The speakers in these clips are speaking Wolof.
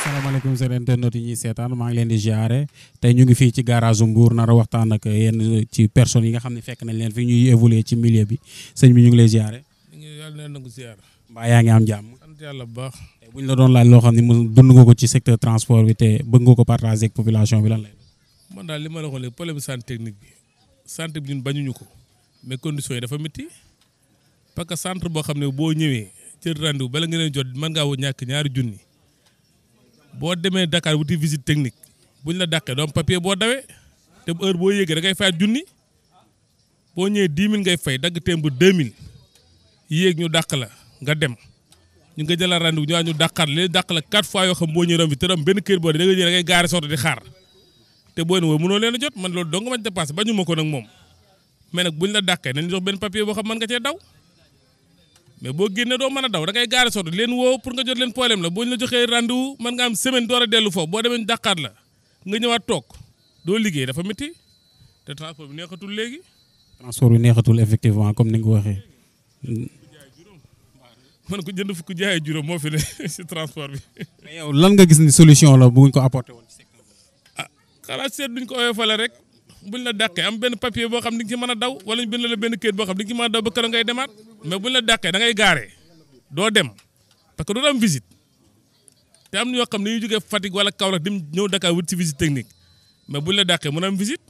salaamaaleykum seen internet yi ñuy seetaan maa ngi leen di ziare tey ñu ngi fii ci garage Mbour nar a waxtaan ak yenn ci personnes yi nga xam ne fekk nañ leen fi ñuy évoluer ci milieu bi sëñ bi ñu ngi lay ziare. yàlla na nangu ziar. mbaa yaa ngi am jàmm. sant yàlla bu baax. tey bu ñu la doon laaj loo xam ne dund nga ko ci secteur transport bi te bëgg nga ko partager ak population bi lan lay doon. man daal li ma la waxoon léegi problème santé technique bi santé bi ñun bañuñu ko mais conditions yi dafa métti parce que centre boo xam ne boo ñëwee jël rendez-vous bala nga leen jot mën ngaa woo ñàkk ñaari junni boo demee Dakar wuti visite technique buñ la dàqee doom papier boo dawee te heure boo yéegee da ngay fay junni boo ñëwee 10 000 ngay fay dagg teem bu 2000 yéeg ñu dàq la nga dem ñu nga jëlaat rendez-vous ñu wax ñu dàqaat léegi dàq la 4 fois yoo xam boo ñëwee bi te am benn kër boo da nga ñëw da ngay gaare soto di xaar te boo ne woo mënoo leen a jot man loolu dong ma dépassé bañu ma ko nag moom mais nag buñ la dàqee nañ jox benn papier boo xam mën nga cee daw mais boo génnee doo mën a daw da ngay gaare soto leen woo pour nga jot leen problème la boo ñu la joxee rendez-vous mën nga am semaine door a dellu foofu boo demee dàqaat la nga ñëwaat toog doo liggéey dafa métti te transport bi neexatul léegi. transport bi neexatul effectivement comme ni nga ko waxee. man ko jënd fukk jaayee juróom moo fi ne si transport bi. mais yow lan nga gis ni solution la bu ñu ko apporté woon ci secteur bi. ah xalaat seet duñ ko oyofale rek buñ la dàqee am benn papier boo xam di nga ci mën a daw wala ñu bind la benn kayit boo xam di nga ci mën a daw ba keroog ngay demaat mais buñ la dàqee da ngay gaaree doo dem parce que doo am visite te am na ñoo xam ne ñuy jógee Fatick wala Kaolack dem ñëw Dakar wut ci visite technique mais buñ la dàqee mën a am visite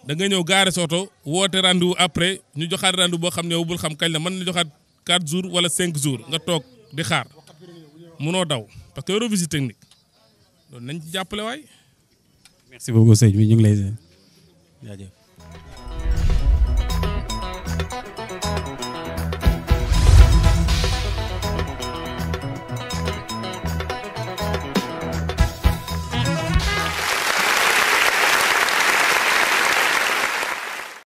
da ngay ñëw gaare soto woote rendez-vous après ñu joxaat rendez-vous boo xam ne yow bul xam kañ la mën na joxaat 4 jours wala 5 jours nga toog di xaar munoo daw parce que yoroo visite technique loolu nañ ci jàppale waay. merci beaucoup sëñ bi ñu ngi lay jaajëf.